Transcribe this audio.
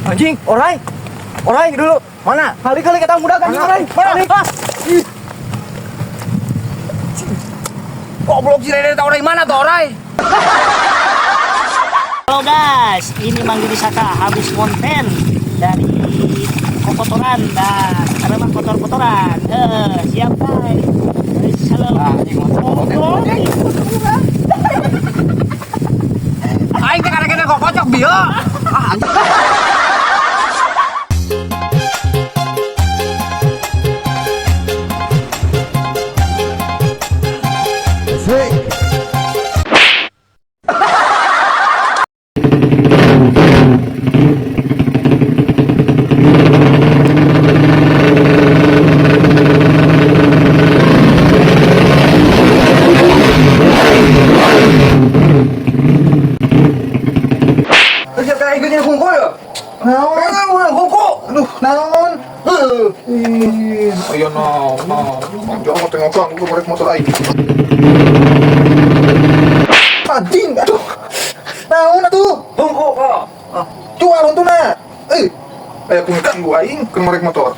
Anjing, orai. Orai dulu. Mana? Kali-kali kata muda kan orai. Mana? Ah. Ih. Goblok si Rere tau orai mana tuh orai? Halo guys, ini Mang Didi Saka habis konten dari kotoran dan sekarang mah kotor-kotoran. Eh, siap guys. Halo. Ah, anjing, Goblok. Aing teh kadang-kadang kok kocok bieu. Ah, anjing. Terus siapa yang ikutnya kungku ya? Naon? Kungku. Aduh, naon? Heuh. Ih, ayo naon, naon. Jangan tengok aku korek motor aing. Anjing, aduh. Naon atuh? Kungku kok. Jual untuna. Eh, aya ku ganggu aing keur ngorek motor.